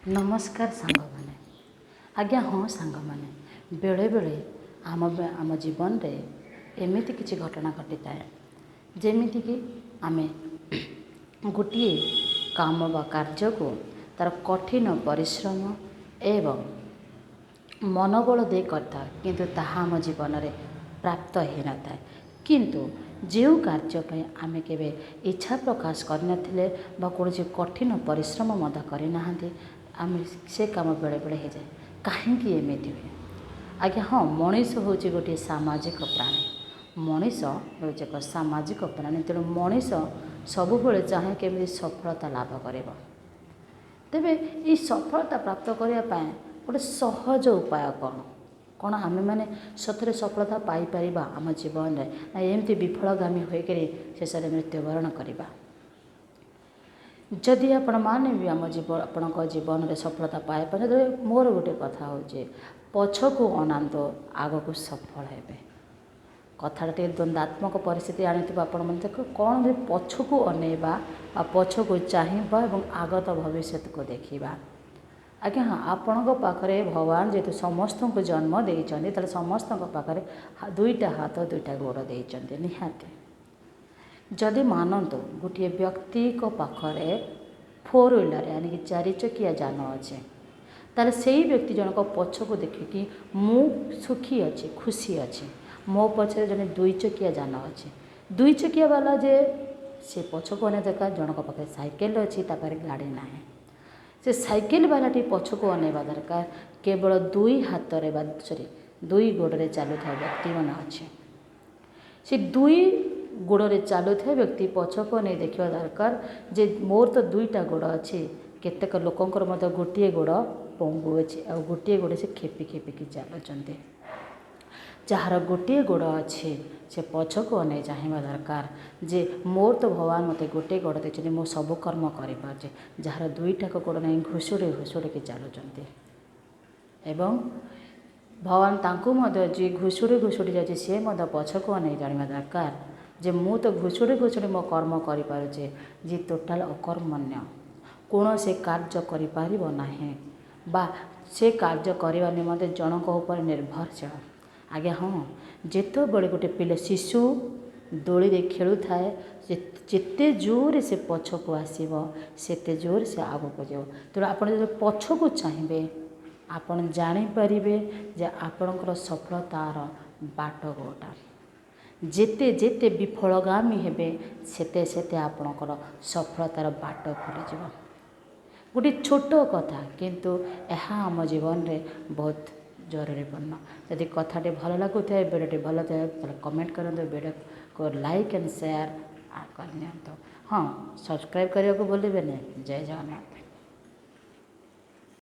ନମସ୍କାର ସାଙ୍ଗମାନେ। ଆଜ୍ଞା ହଁ ସାଙ୍ଗମାନେ, ବେଳେବେଳେ ଆମ ଜୀବନରେ ଏମିତି କିଛି ଘଟଣା ଘଟିଥାଏ, ଯେମିତିକି ଆମେ ଗୋଟିଏ କାମ ବା କାର୍ଯ୍ୟକୁ ତା'ର କଠିନ ପରିଶ୍ରମ ଏବଂ ମନୋବଳ ଦେଇ କରିଥାଉ, କିନ୍ତୁ ତାହା ଆମ ଜୀବନରେ ପ୍ରାପ୍ତ ହୋଇନଥାଏ। କିନ୍ତୁ ଯେଉଁ କାର୍ଯ୍ୟ ପାଇଁ ଆମେ କେବେ ଇଚ୍ଛା ପ୍ରକାଶ କରିନଥିଲେ ବା କୌଣସି କଠିନ ପରିଶ୍ରମ ମଧ୍ୟ କରିନାହାନ୍ତି, ଆମେ ସେ କାମ ବେଳେବେଳେ ହେଇଯାଏ। କାହିଁକି ଏମିତି ହୁଏ? ଆଜ୍ଞା ହଁ, ମଣିଷ ହେଉଛି ଗୋଟିଏ ସାମାଜିକ ପ୍ରାଣୀ। ମଣିଷ ହେଉଛି ଏକ ସାମାଜିକ ପ୍ରାଣୀ। ତେଣୁ ମଣିଷ ସବୁବେଳେ ଚାହେଁ କେମିତି ସଫଳତା ଲାଭ କରିବ। ତେବେ ଏହି ସଫଳତା ପ୍ରାପ୍ତ କରିବା ପାଇଁ ଗୋଟେ ସହଜ ଉପାୟ କ'ଣ? କ'ଣ ଆମେମାନେ ସତରେ ସଫଳତା ପାଇପାରିବା ଆମ ଜୀବନରେ, ନା ଏମିତି ବିଫଳଗାମୀ ହୋଇକରି ଶେଷରେ ମୃତ୍ୟୁବରଣ କରିବା? ଯଦି ଆପଣମାନେ ବି ଆମ ଆପଣଙ୍କ ଜୀବନରେ ସଫଳତା ପାଇପାରିବେ, ତେବେ ମୋର ଗୋଟେ କଥା ହେଉଛି, ପଛକୁ ଅନାନ୍ତୁ, ଆଗକୁ ସଫଳ ହେବେ। କଥାଟା ଟିକେ ଦ୍ୱନ୍ଦ୍ୱାତ୍ମକ ପରିସ୍ଥିତି ଆଣିଥିବ ଆପଣମାନେ। ଦେଖ, କ'ଣ ବି ପଛକୁ ଅନେଇବା ବା ପଛକୁ ଚାହିଁବା ଏବଂ ଆଗତ ଭବିଷ୍ୟତକୁ ଦେଖିବା। ଆଜ୍ଞା ହଁ, ଆପଣଙ୍କ ପାଖରେ ଭଗବାନ ଯେହେତୁ ସମସ୍ତଙ୍କୁ ଜନ୍ମ ଦେଇଛନ୍ତି, ତାହେଲେ ସମସ୍ତଙ୍କ ପାଖରେ ଦୁଇଟା ହାତ, ଦୁଇଟା ଗୋଡ଼ ଦେଇଛନ୍ତି ନିହାତି। ଯଦି ମାନନ୍ତୁ ଗୋଟିଏ ବ୍ୟକ୍ତିଙ୍କ ପାଖରେ ଫୋର୍ ହ୍ୱିଲର୍, यानी ଚାରି ଚକିଆ ଯାନ ଅଛି, ତାହେଲେ ସେଇ ବ୍ୟକ୍ତି ଜଣକ ପଛକୁ ଦେଖିକି ମୁଁ ସୁଖୀ ଅଛି, ଖୁସି ଅଛି, ମୋ ପଛରେ ଜଣେ ଦୁଇ ଚକିଆ ଯାନ ଅଛି। ଦୁଇ ଚକିଆ ବାଲା ଯେ ସେ ପଛକୁ ଅନେଇ ଦରକାର, ଜଣଙ୍କ ପାଖରେ ସାଇକେଲ ଅଛି, ତା ପାଖରେ ଗାଡ଼ି ନାହିଁ। ସେ ସାଇକେଲ ବାଲାଟି ପଛକୁ ଅନେଇବା ଦରକାର, କେବଳ ଦୁଇ ହାତରେ ବା ସରି ଦୁଇ ଗୋଡ଼ରେ ଚାଲୁଥିବା ବ୍ୟକ୍ତିମାନେ ଅଛି। ସେ ଦୁଇ ଗୋଡ଼ରେ ଚାଲୁଥିବା ବ୍ୟକ୍ତି ପଛକୁ ଅନେଇ ଦେଖିବା ଦରକାର ଯେ ମୋର ତ ଦୁଇଟା ଗୋଡ଼ ଅଛି, କେତେକ ଲୋକଙ୍କର ମଧ୍ୟ ଗୋଟିଏ ଗୋଡ଼ ପଙ୍ଗୁ ଅଛି ଆଉ ଗୋଟିଏ ଗୋଡ଼ ସେ ଖେପି ଖେପିକି ଚାଲୁଛନ୍ତି। ଯାହାର ଗୋଟିଏ ଗୋଡ଼ ଅଛି, ସେ ପଛକୁ ଅନେଇ ଚାହିଁବା ଦରକାର ଯେ ମୋର ତ ଭଗବାନ ମୋତେ ଗୋଟିଏ ଗୋଡ଼ ଦେଇଛନ୍ତି, ମୁଁ ସବୁ କର୍ମ କରିପାରୁଛି। ଯାହାର ଦୁଇଟାକ ଗୋଡ଼ ନାହିଁ, ଘୁଷୁଡ଼ି ଘୁଷୁଡ଼ିକି ଚାଲୁଛନ୍ତି ଏବଂ ଭଗବାନ ତାଙ୍କୁ ମଧ୍ୟ, ଯିଏ ଘୁଷୁଡ଼ି ଘୁଷୁଡ଼ି ଯାଉଛି, ସିଏ ମଧ୍ୟ ପଛକୁ ଅନେଇ ଜାଣିବା ଦରକାର ଯେ ମୁଁ ତ ଘୁଷୁଡ଼ି ଘୁଷୁଡ଼ି ମୋ କର୍ମ କରିପାରୁଛି। ଯିଏ ଟୋଟାଲ୍ ଅକର୍ମଣ୍ୟ, କୌଣସି କାର୍ଯ୍ୟ କରିପାରିବ ନାହିଁ ବା ସେ କାର୍ଯ୍ୟ କରିବା ନିମନ୍ତେ ଜଣଙ୍କ ଉପରେ ନିର୍ଭରଶୀଳ। ଆଜ୍ଞା ହଁ, ଯେତେବେଳେ ଗୋଟେ ପିଲା ଶିଶୁ ଦୋଳିରେ ଖେଳୁଥାଏ, ଯେତେ ଜୋରରେ ସେ ପଛକୁ ଆସିବ, ସେତେ ଜୋରରେ ସେ ଆଗକୁ ଯିବ। ତେଣୁ ଆପଣ ଯଦି ପଛକୁ ଚାହିଁବେ, ଆପଣ ଜାଣିପାରିବେ ଯେ ଆପଣଙ୍କର ସଫଳତାର ବାଟ କେଉଁଟା। ଯେତେ ଯେତେ ବିଫଳଗାମୀ ହେବେ, ସେତେ ସେତେ ଆପଣଙ୍କର ସଫଳତାର ବାଟ ଖୋଲିଯିବ। ଗୋଟେ ଛୋଟ କଥା, କିନ୍ତୁ ଏହା ଆମ ଜୀବନରେ ବହୁତ ଜରୁରୀପୂର୍ଣ୍ଣ। ଯଦି କଥାଟି ଭଲ ଲାଗୁଥାଏ, ଭିଡ଼ିଓଟି ଭଲ ଥାଏ, ତାହେଲେ କମେଣ୍ଟ କରନ୍ତୁ, ଭିଡ଼ିଓକୁ ଲାଇକ୍ ଆଣ୍ଡ ସେୟାର କରିନିଅନ୍ତୁ। ହଁ, ସବସ୍କ୍ରାଇବ୍ କରିବାକୁ ଭୁଲିବେନି। ଜୟ ଜଗନ୍ନାଥ।